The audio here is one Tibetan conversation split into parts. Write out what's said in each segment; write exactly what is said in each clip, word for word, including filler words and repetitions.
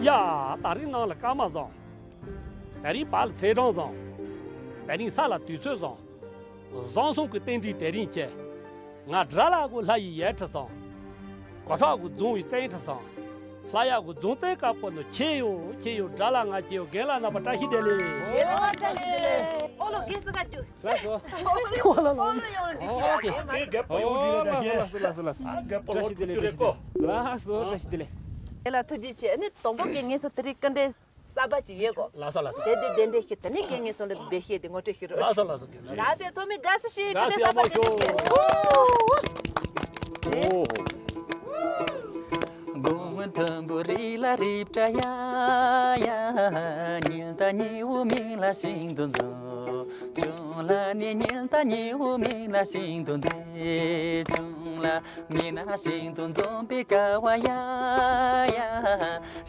ཡ། དེ་རིང་ནངས་ལ་སྐར་མ་བཟང་། དེ་རིང་བར་ལ་ཚེས་གྲངས་བཟང་། དེ་རིང་ས་ལ་དུས་ཚོད་བཟང་། བཟང་སོང་གི་རྟེན་འབྲེལ་དེ་རིང་ཁྱེད། ང་དགྲ་ལྷ་གི་ལྷ་ཡི་ཡལ་གྲི་བཟང་། གོ་ཁྲག་གི་རྫོང་བའི་བཙན་ཁྲི་བཟང་། ལྷ་ཡག་གི་རྫོང་བཙན་དཀར་པོ་ནི་ཁྱེད་ཡོད། ཁྱེད་ཡོད། དགྲ་ལྷ་ང་ཁྱེད་ཡོད། རྒན་ལགས་རྣམ་པ་བཀྲ་ཤིས་བདེ་ལེགས། ཡེ་བཀྲ་ཤིས་བདེ་ལེགས། ཨོ་ལོ་རྒན་སུ་ག་རྒྱུ། ལགས་སོ། ཨོ་ལོ་ཡོང་ལ་འགྲིག་ཤག་རྒན་པོ་ཡོང་འགྲིག་ལ་འགྲིག་ཤག་ལགས་སོ་ལགས་སོ་ལགས་སོ། རྒན་པོ་བཀྲ་ཤིས་བདེ་ལེགས། བཀྲ་ཤིས་བདེ་ལེགས། ལགས་སོ། བཀྲ་ཤིས་བདེ་ལེགས། ཡ་ལ་ཐུགས་རྗེ་ཆེ། ཨ་ནི་དང་པོ་དགེ་བསྙེན་ཚོ་དེ་རིང་སྐུ་འདྲེན་གསར་པ་ཅིག་ཡོད་གོ། ལགས་སོ་ལགས་སོ། དེ་དེ་དེ་འདྲས་ཤིག་དེ་ནི་དགེ་བསྙེན་ཚོ་ལ་འབད་ཤེས་དེ་ངོ་སྤྲོད་ཞུ་རོགས། ལགས་སོ་ལགས་སོ། ལགས་སེ་ཚོ་མི་དགའ་སུ་ཞིག་སྐུ་འདྲེན་གསར་པ་ཅིག་ཡོད་གོ། ཨོ། དགུང་སྔོན་མཐོན་པོ་རི་ལ་རི་བཀྲ་ཡ་ཡ། ཉིལ་ད་ཉི་འོད་མིག་ལ་ཤིན་ཏུ་མཛེས། ཆུང་ལ་ནི་ཉིལ་ད་ཉི་འོད་མིག་ལ་ཤིན་ཏུ་མཛེས། ཆུང་ལ་མིག་ན་ཤིན་ཏུ་འཛོམས་པའི་ཀ་བ་ཡ་ཡ།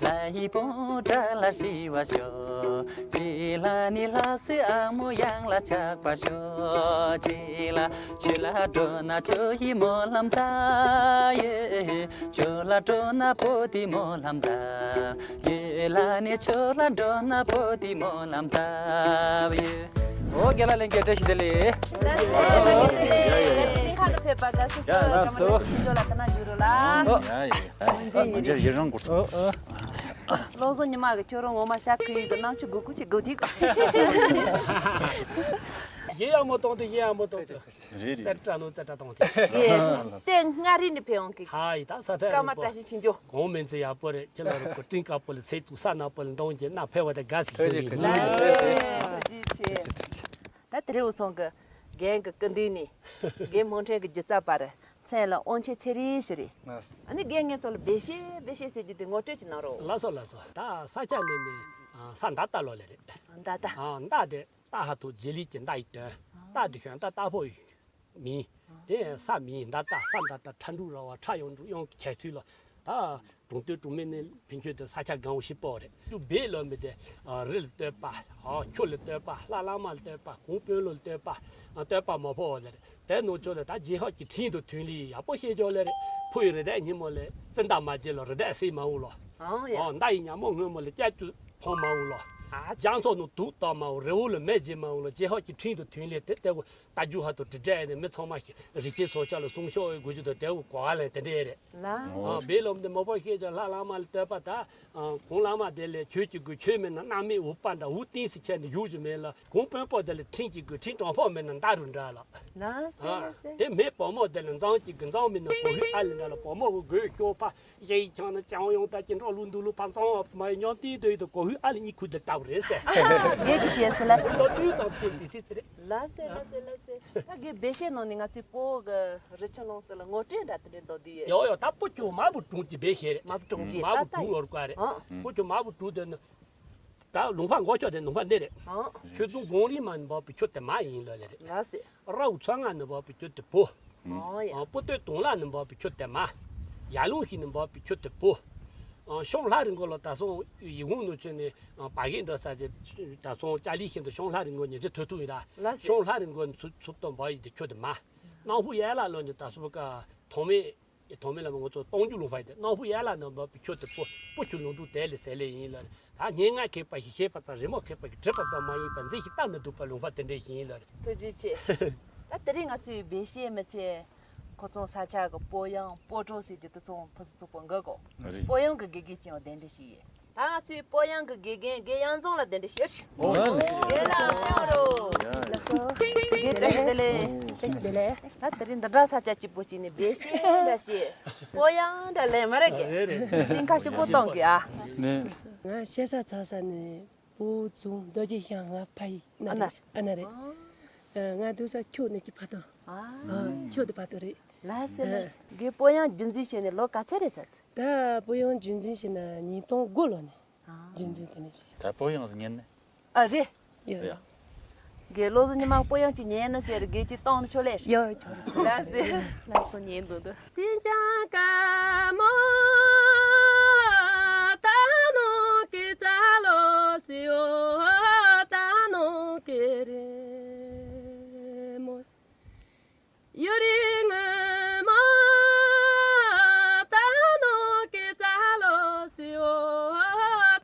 ལྷ་ཡི་སྤོས་སྒྲ་ལ་ཞི་བ་ཤོག་ཅིག་ལ་ནི་ལྷ་སའི་ཨ་མོ་གཡང་ལ་ཆགས་པ་ཤོག་ཅིག་ལ་ཆུ་ལ་འགྲོ་ན་ཆུ་ཡི་སྨོན་ལམ་འདེབས་ཡོད། ཆུ་ལ་འགྲོ་ན་བོད་ཡི་སྨོན་ལམ་འདེབས་ཡོད། ལ་ནི་ཆུ་ལ་འགྲོ་ན་བོད་ཡི་སྨོན་ལམ་འདེབས་ཡོད། ཨོ་རྒན་ལགས་ལྷན་རྒྱས་བཀྲ་ཤིས་བདེ་ལེགས། ཡ་ཡ་ཡ། ཁ་ལ་ཕེབས་པ་དགའ་བསུ། ཡ་ལགས་སོ། སྐར་མ་བཀྲ་ཤིས་ཤིང་ཇོ་ལ་ད་ན་བཞུགས་རོགས་ལ། ཨོ། ཡ་ཡ་ཡ། ང་ཚོ་ཡི་རང་གུར་ཏོ། ཨོ་ཨོ། བློ་བཟང་ཉི་མ་གི་ཁྱོད་རང་ངོ་མ་ཤ་ཁུ་ཡི་གི་རྣམ་ཅོ་དགུ་ཁུ་ཅིག་དགུ་ཐིག་ག་ཡེ་ཡ་མོ་གཏོང་དེ་ཡེ་ཡ་མོ་གཏོང་དེ། རེད་རེད། ཙེ་ཏྲ་ནོ་ཙེ་ཏྲ་གཏོང་དེ། ཡེ། དེ་མངའ་རིས་ནས་ཕེབས་ཡོང་གི། ཧ་ཡི་ད་ས་ཐལ་སྐར་མ་བཀྲ་ཤིས་ཤིང་ཇོ། གོང་མིན་ཚེ་ཡག་པོ་རེད། ཁྱེད་ལ་རུ་གོ་སྤྲིན་དཀར་པོ་ལ་ཚེ་ཐུག་ས་ནག་པོ་ལ་འདོང་གྱི་ན་ཕེ་བ་དེ་དགའ་སི་ཐུགས་རྗེ་ཆེ། ཐུགས་རྗེ་ཆེ། ད་དེ་རིང་འུ་ཚང་གི་རྒན་གི་སྐུ་མདུན་ནས་རྒན་མོང་ཁྲེང་གི་སྒྱུ་རྩལ་པ་རེད། མཚན་ལ་དབང་ཆེན་ཚེ་རིང་ཞུ་རེད། ལགས་སོ། ཨ་ནི་རྒན་ངེད་ཚོ་ལ་འབད་ཤེས་འབད་ཤེས་ཟེར་རྒྱུ་དེ་ངོ་སྤྲོད་ཅིག་གནང་རོགས། ལགས་སོ་ལགས་སོ། ད་ས་ཆ་ནས་ནི་ས་མདའ་སྟག་ལོ་ལས་རེད། མདའ་སྟག་མདའ་དེ་སྟག་ཧ་ཐོ་རྗེ་ལི་གི་མདའ་ཡི་དོན། སྟག་དེ་ཤོན་སྟག་སྟག་ཕོ་ཡི་མིང་། དེ་ས་མིང་མདའ་སྟག་ས་མདའ་སྟག་ཁྲ་འབྲུག་ར་བ་ཁྲ་ཡང་འབྲུག་ཡང་གི་ཁྱད་ཚུལ་ལ། ད་གྲོང་སྟོད་གྲོང་མི་ནི་ཕན་ཆོད་དུ་ས་ཆ་གང་བོ་ཞིག་སྤོ་རེད། ཅུ་སྦས་ལོ་མི་དེ་རི་ལ་བསྟོད་པ། ཆུ་ལ་བསྟོད་པ། ལྷ་བླ་མ་ལ་བསྟོད་པ། གུང་དཔོན་སློབ་ལ་བསྟོད་པ། བསྟོད་པ་མ་ཕོ་བ་ལ་རེད། དེ་ནང་ཆོས་ལ་ད་རྗེས་ཧོག་གི་ཁྲིན་དུ་ཐོན་ལི་ཡག་པོ་ཤེས་ཆོག་ལེ་རེད། ཕུ་ཡི་རི་དྭགས་ཉིན་མོ་ལས་ཙི་མདའ་མ་བརྗེད་ལོ་རི་དྭགས་སྲིད་མ་འུ་ལོ། ཨང་ཡ། ཨོ་མདའ་ཡི་ཉ་མོ་སྔོན་མོ་ལས་སྐྱ་ཅུ་ཕོང་མ་འུ་ལོ། ཨ་ལྗང་ཚོགས་ནང་དུག་བཏང་མ་འུ་རི་བོ་ལ་མེ་བརྗེད་མ་འུ་ལོ། རྗེས་ཧོག་གི་ཁྲིན་དུ་ཐོན་ལེ་དེ་ལྟ་བུ་རྟ་རྒྱུག་ཧ་དུ་དྲི་བྲལ་ནས་མི་ཚང་མ་ཞིག་རིག་ཆེན་ཚོགས་ཆ་ལ་གསུང་ཤོག་འོས་དགོས་རྒྱུ་དང་དེ་འུ་གོ་བ་ལེན་དེ་འདྲས་རེད། ལ། ཨ་སྦས་ལོ་མི་དེ་མ་ཕོ་ཤེས་ཆོག་ལྷ་བླ་མ་ལ་བསྟོད་པ་ད། གུང་བླ་མ་དེ་ལས་ཁྱོད་ཀྱི་དགོས་ཁྱོད་མེད་ན་གནམ་མེད་འུ་པ་འདྲ་འུ་ཏིང་སི་ཁྱེར་ནས་བཞུགས་ཀྱི་མེད་ལ། གུང་དཔོན་པོ་དེ་ལས་ཁྲིན་གྱི་དགོས་ཁྲིན་གྲོང་པོ་མེད་ན་མདའ་རུ་འདྲ་ལ། ལ་སེ་ལ་སེ། དེ་མེད་བུ་མོ་དེ་ལས་མཛངས་ཀྱི་དགོས་མཛངས་མེད་ན་གོ་ཧུའི་ཨ་ལི་འདྲ་ལ། བུ་མོ་གི་དགོས་ཤོག་པ་གཞས་ཡི་ཆང་ན་ཅང་ཡོང་ད་ཀྱི་འགྲོ་ལུ་འདུག་ལུ་ཕ་མཛངས་བ་མ་ཡི་ཉོན་ཏི་དོ་ཡི་དོ་གོ་ཧུའི་ཨ་ལི་གཉིས་ཁུ་དེ་ལྟ་བུ་རེད་ཟེར། ངས་ཀྱི་བཤད་ཟེར་ལ། ལོ་དུས་ཙམ་ཤེས་དེ་ཚེ་ཚེ་རེད། ལ་སེ་ལ་སེ་ལ་སེ། ད་གི་སྦས་ཤེས་ནང་ནས་ང་ཚོའི་བོད་གི་རི་ཆུ་ལུང་ཟེར་ལ་ངོ་སྤྲོད་འདྲ་དེ་འདྲའི་མདོ་དེ་ཡོད། ཡོ་ཡོ། ད་པོ་ཆུ་མ་བུ་དྲུང་གི་སྦས་ཤེས་རེད། མ་བུ་དྲུང་གི་མ་བུ་ད་ད་དྲུང་ཡོད་རུ་ཀ་རེད། ཨང་། པོ་ཆུ་མ་བུ་དྲུང་དེ་ནི་ད་ལུང་པ་མགོ་ཆོག་དེ་ལུང་པ་འདི་རེད། ཨང་། ཆོས་རྫོང་གོང་རིམ་མ་ནི་འབབ་པའི་ཆུ་དེ་མ་ཡིན་ལ་ལེ་རེད། ལ་སེ། རའུ་ཚ་ང་ནི་འབབ་པའི་ཆུ་དེ་བུ། ཨོ་ཡ། ཨང་། པོ་ཏོའི་དུང་ལ་ནི་འབབ་པའི་ཆུ་དེ་མ། ཡ་ལུང་ཞིག་ནི་འབབ་པའི་ཆུ་དེ་བུ། ཨང་། ཤོང་ལྷ་རི་མགོ་ལ་ད་སོང་ཡི་གུང་ནུ་ཆུ་ནི་ཨང་། བ་གི་འགྲོ་ས་དེ་ད་སོང་ཅ་ལི་ཤིན་ཏུ་ཤོང་ལྷ་རི་མགོ་ཉི་ཁྲི་ཐོ་ཐུ་ཡིན་ར། ལ་སེ། ཤོང་ལྷ་རི་མགོ་ནི་ཚུ་ཚུ་ཏོ་འབབ་ཡི་དེ་ཆུ་དེ་མ། ནང་ཕུ་ཡ་ལ་ལོ་ནི་ད་སོ་ཀ་ཐོང་མེ། ཐོག་མེད་ལ་ང་ཚོ་སྟོང་རྒྱུ་ལུང་པ་ཡིན་ཏེ། ནང་ཕུ་ཡ་ལ་ནང་འབབ་པའི་ཆུ་དེ་པོ་པོ་ཆུ་ལུང་དུ་དེ་ལས་ཟེར་ལེ་ཡིན་ལ། ད་སྙན་ངག་མཁས་པ་ཞིག་ཤེས་པ་དང་རི་མོ་མཁས་པ་ཞིག་བྲིས་པ་ཙམ་མ་ཡིན་པར་མཛེས་ཤིང་ལྟ་ན་སྡུག་པ་ལུང་པ་དེ་འདྲས་ཤིག་ཡིན་ལ། ཐུགས་རྗེ་ཆེ། ད་དེ་རིང་ང་ཚོའི་སྦས་ཤེས་མི་ཚེ་ཁོ་ཚོང་ས་ཆ་གི་སྤོ་ཡང་སྤོ་གྲོགས་ཟེར་གྱི་དེ་ཚོང་ཕུ་སུ་ཚུགས་པོ་འགའ་གོ། རེད། སྤོ་ཡང་གི་དགེ་རྒན་ཅིང་གདན་འདྲེན་ཞུས་ཡོད། ད་ང་ཚོའི་སྤོ་ཡང་གི་དགེ་རྒན་དགེ་ཡང་རྫོང་ལ་གདན་འདྲེན་ཞུས། ཨོ། དགེ་ལ་ཡང་རོ། ལགས་སོ། དགེ་བཀྲ་ཤིས་བདེ་ལེགས། བཀྲ་ཤིས་བདེ་ལེགས། ད་དེ་རིང་འདི་འདྲ་ས་ཆ་སྐྱིད་པོ་ཅིག་ནས་སྦས་ཤེས་འདྲ་ཞིག་སྤོ་ཡང་འདྲ་ལས་མ་རེད་གི། རེད་རེད། སྙིང་ཁ་ཞིམ་པོ་གཏོང་གི་ཨ། ང་ཤེ་ས་ཚ་ས་ནས་བོད་རྫོང་རྡོ་རྗེ་ཤང་ང་ཕ་ཡི་ཨ་ན་རེད། ཨ་ན་རེད། ང་འདུག་ས་ཁྱོད་ནས་ཀྱི་ཕ་ཏོ། ཨ། ཁྱོད་དེ་ཕ་ཏོ་རེད། ལགས་སེ་ལགས་སེ། དགེ་སྤོ་ཡང་རྒྱུན་འཛིན་བྱས་ནས་ལོ་ག་ཚོད་རེད་ཚ་ཚ། ད་སྤོ་ཡང་རྒྱུན་འཛིན་བྱས་ན་ཉིས་སྟོང་དགུ་ལོ་ནས་རྒྱུན་འཛིན་དེ་ནས་བྱས། ད་སྤོ་ཡང་ཟེར་ཉན་ནས། ཨ་རེད། ཡ་ཡ། དགེ་བློ་གཟུ་ཉི་མ་སྤོ་ཡང་ཅིག་ཉན་ན་ཟེར་དགེ་ཅིག་བཏང་ནས་ཆོ་ལེ། ཡ་ཡ། ལགས་སེ། ལགས་སོ་ཉན་འདུག་འདུག་སེང་ལྕམ་དཀར་མོ། ད་ནོ་ཀེ་ཙ་ལོ་སི་ཨོ། ད་ནོ་ཀེ་རེ་མོ། ཡུ་རི་ངོ་མ། ད་ནོ་ཀེ་ཙ་ལོ་སི་ཨོ།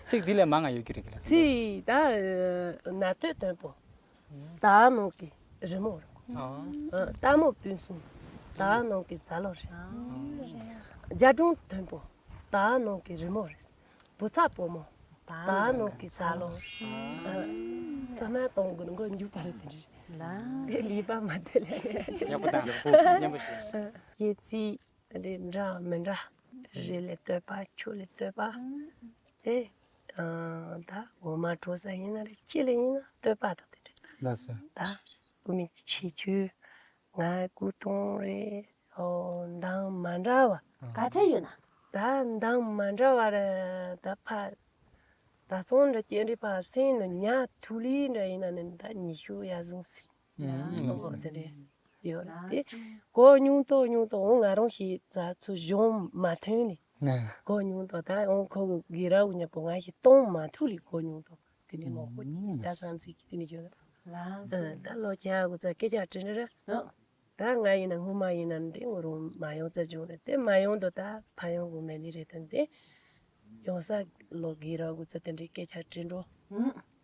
ཚིག་འདི་ལས་མང་ང་ཡོད་རྒྱུ་རེད་གི་ལ། ཚིག་ད་ན་ཐོད་དོན་པོ། ད་ནང་གི་རི་མོ་རེད། ཨ། ལྟད་མོ་སྤུན་གསུམ། ད་ནང་གི་ཛ་ལོ་རེད། རྒྱ་སྒྲུང་དོན་པོ། ད་ནང་གི་རི་མོ་རེད། བུ་ཚ་བུ་མོ། ད་ནང་གི་ཛ་ལོ། ཨ། ཚང་མ་གཏོང་དགོས་མགོ་མཇུག་བར་དེ་རེད། ལ། དེ་ལས་པ་མ་དེ་ལས་ཅི། ཡག་པོ་དང་ཡག་པོ་ཡག་པོ་ཞིག་སྐྱེ་ཚིག་རེད། འདྲ་མི་འདྲ་རེད་ལས་བསྟོད་པ། ཁྱོད་ལས་བསྟོད་པ། དེ་ཨ་ད་འོ་མ་འཕྲོ་ས་ཡིན་ན་རེད། ཁྱེད་ལས་ཡིན་ན་བསྟོད་པ་དང་དེ་རེད། ལགས་སོ། ད་བུད་མེད་ཀྱི་ཆེ་ཆུང་། ང་སྐུ་གདུང་རེད། ཨོ་མདངས་མ་འདྲ་བ། ག་ཚད་ཡོད་ན། ད་མདངས་མ་འདྲ་བ་རེད། ད་ཕ་ད་སོང་འདྲ་སྐྱེ་འདྲི་ཕ་སེང་ནི་ཉ་ཐུ་ལི་འདྲ་ཡིན་ན་ནི་ད་ཉི་ཤུ་ཡར་བཟུང་སྲིད། ཨོ་དེ་རེད། ཡོད་རེད་དེ། གོ་ཉུང་ཏོག་ཉུང་ཏོག་འོ་ང་རང་ཞིག་ད་ཚུར་གཞུང་མ་ཐོན་ནི། གོ་ཉུང་ཏོག་ད་འོ་ཁོ་གི་ར་འུ་ཉ་པོ་ང་ཞིག་གཏོང་མ་ཐུབ་ལི་གོ་ཉུང་ཏོག་དེ་ནི་མོག་པོ་ཅིག་ད་བསམ་ཚིག་གི་དེ་ནི་ཡོད། ལགས་སོ། ད་ལོ་ཁྱ་གུ་ཚ་སྐད་ཆ་དྲི་འདྲི་ར། ད་ང་ཡིན་ན་སྔོན་མ་ཡིན་ན་འདི་ངོ་རུ་མ་ཡོང་ཙ་བྱུང་རེད་དེ། མ་ཡོང་དུ་ད་ཕ་ཡོང་གུ་མེད་ནི་རེད་དོན་དེ། ཡོང་ས་ལོ་གི་ར་གུ་ཚ་དེ་འདྲའི་སྐད་ཆ་དྲི་འགྲོ།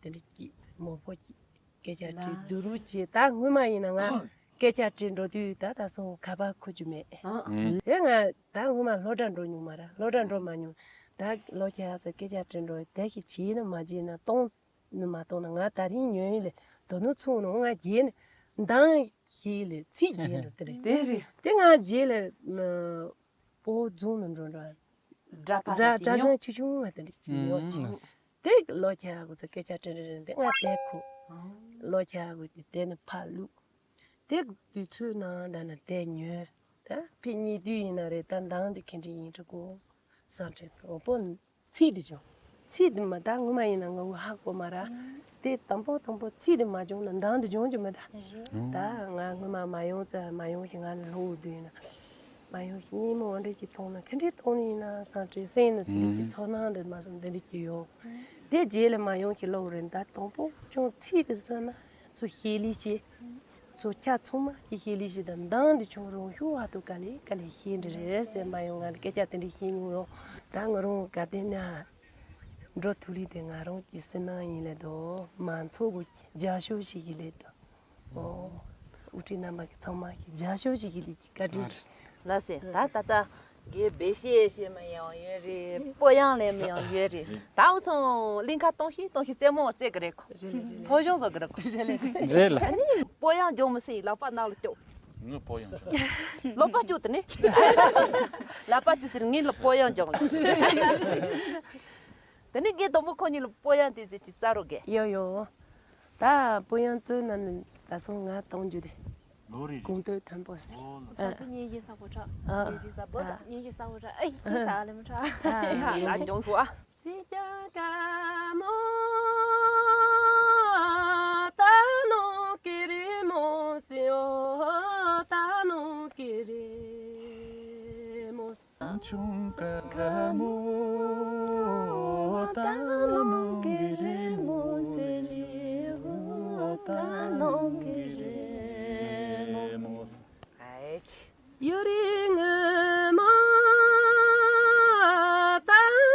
དེ་འདྲ་ཅིག་མོག་པོ་ཅིག་སྐད་ཆ་དྲི་ལགས་སྡུག་རུ་ཅིག་ད་སྔོན་མ་ཡིན་ན་ང་སྐད་ཆ་དྲི་འགྲོ་དུས་ད་ད་སོ་ཁ་པར་ཁུ་རྒྱུ་མེད། དེ་ང་ད་སྔོན་མ་སློབ་གྲྭ་འགྲོ་མྱོང་མ་ར། སློབ་གྲྭ་འགྲོ་མ་མྱོང་། ད་ལོ་ཁྱ་ཚ་སྐད་ཆ་དྲི་འགྲོ་དེ་ཞིག་བྱས་ན་མ་བྱས་ན་གཏོང་ནི་མ་གཏོང་ན་ང་ད་རིང་ཉོན་ཡིན་ལས་དོ་ནུ་ཚུང་ནུ་ང་རྒྱལ་ནི་མདང་ཞིག་ལས་ཚིག་རྒྱལ་འགྲོ་དེ་རེད། དེ་རེད། དེ་ང་རྗེས་ལ་པོ་རྫོང་ནས་འགྲོ་འགྲོ། སྒྲ་ཕ་སྒྲ་ས་ཅི་སྒྲ་ཉོ་གདངས་ཆུང་ཆུང་ང་དེ་འདྲ་ཅིག་ཉོ་ཅིག་དེ་ལོ་ཁྱ་གུ་ཚ་སྐད་ཆ་དྲི་རེ་རེ་འདི་ང་དེ་ཁུ། ལོ་ཁྱ་གུ་དེ་དེ་ནི་ཕ་ལུག་དེ་དུས་ཚོད་ནང་འདྲ་ན་དེ་ཉོན། ད་ཕི་གཉིས་དུས་ཡིན་ན་རེད། ད་མདང་འདི་ཁེ་འདྲི་ཡིན་འགྲོ་གོ་བསམ་དྲན་དང་པོ། ཚིག་འདི་བྱུང་། ཚིག་འདི་མ་ད་སྔོན་མ་ཡིན་ན་ང་འུ་ཧ་གོ་མ་ར། དེ་དང་པོ་དང་པོ་ཚིག་འདི་མ་བྱུང་ན་མདང་འདི་བྱུང་རྒྱུ་མ་ད། ད་ང་སྔོན་མ་མ་ཡོང་ཙ་མ་ཡོང་ཞིག་ང་ལ་ལྷོ་འུ་དུ་ཡིན་ན། མ་ཡོང་ཞིག་གཉིད་མོ་འོ་འདྲ་ཅིག་མཐོང་ན་ཁེ་འདྲི་གཏོང་ནི་ཡིན་ན་བསམ་དྲན་སེམས་ནི་དེ་འདྲ་ཅིག་ཚོར་སྣང་འདི་མ་སོང་འདི་འདྲ་ཅིག་ཡོང་། དེ་རྗེས་ལ་མ་ཡོང་ཞིག་ལོག་རེད། ད་དང་པོ་ཅུང་ཚིག་དེ་བཟོས་ན་ཚུར་ཤེས་ལི་ཤེས། ཚོ་ཁྱ་ཚོ་མ་ཀྱི་ཤེས་ལི་ཤེས་དང་མདང་འདི་ཆུང་རུང་ཤུ་བ་དུ་ག་ལེ་ག་ལེ་ཤེས་འདྲི་རེད་ཟེར་མ་ཡོང་ང་ལ་སྐད་ཆ་དེ་འདྲི་ཤེས་མྱོང་རུང་། ད་ང་རང་ག་དེ་ན་འགྲོ་ཐུ་ལི་དེ་ང་རང་གི་སེམས་ནང་ཡིན་ལེ་དོ་མ་ཚོ་གུ་རྒྱ་ཤོ་ཞིག་གི་ལེ་དོ། ཨོ། དབུ་ཁྲིད་རྣམ་པ་གི་ཚང་མ་གི་རྒྱ་ཤོ་ཞིག་གི་ལེ་གི་བཀའ་དྲིན། ལགས་སེ། ད་ད་ལྟ་དགེ་བེ་ཤེ་ཤེ་མ་ཡང་ཡོད་རེད། པོ་ཡང་ལེ་མ་ཡང་ཡོད་རེད། ད་འུ་ཚོ་གླིང་ཁ་གཏོང་ཤི་གཏོང་ཤི་རྩེད་མོ་རྩེ་གི་རེད་ཁོ། ཕོ་གཞོང་བཟོ་གི་རེད་ཁོ། རེད་ལ། ཨ་ནི་པོ་ཡང་ཇོ་མི་སི་ལག་པ་ནང་ལ་སྐྱོ། ངའི་པོ་ཡང་ཇོ། ལོ་པ་ཇོ་དེ་ནི། ལག་པ་ཇོ་ཟེར་ངའི་ལ་པོ་ཡང་ཇོ་ལ། དེ་ནི་དགེ་དང་པོ་ཁོ་གཉིས་ལ་པོ་ཡང་དེ་ཟེར་གྱི་རྩ་རོ་གེ། ཡོ་ཡོ། ད་པོ་ཡང་རྩོད་ན་ནི་ད་སོང་ང་གཏོང་རྒྱུ་དེ། ལོ་རེ་རེ། གུང་སྟོད་མཐོན་པོ་ཟེར། ཨོ་ལོ། ཨ། ས་ཏི་ཉིན་བཞི་ས་གོ་ཁྲ། ཨ། ཉིན་བཞི་ས་བོ་ད། ཨ། ཉིན་བཞི་ས་གོ་ཁྲ། ཨ། ཡིན་ས་ཨ་ལེ་མ་ཁྲ། ཨ། ཡ་ལ་ཇོང་ཧུ་ཨ། སི་ཀྱ་ཀ་མོ། ད་ནོ་ཀི་རི་མོ་སི་ཨོ། ད་ནོ་ཀི་རི་མོ་སི། ཆུང་ཀ་ཀ་མོ། ད་ནོ་ཀི་རི་མོ་སི་རི་ཨོ། ད་ནོ་ཀི་རི་མོ་སི། ཨེ་ཆི། ཡུ་རི་ངུ་མོ། ད་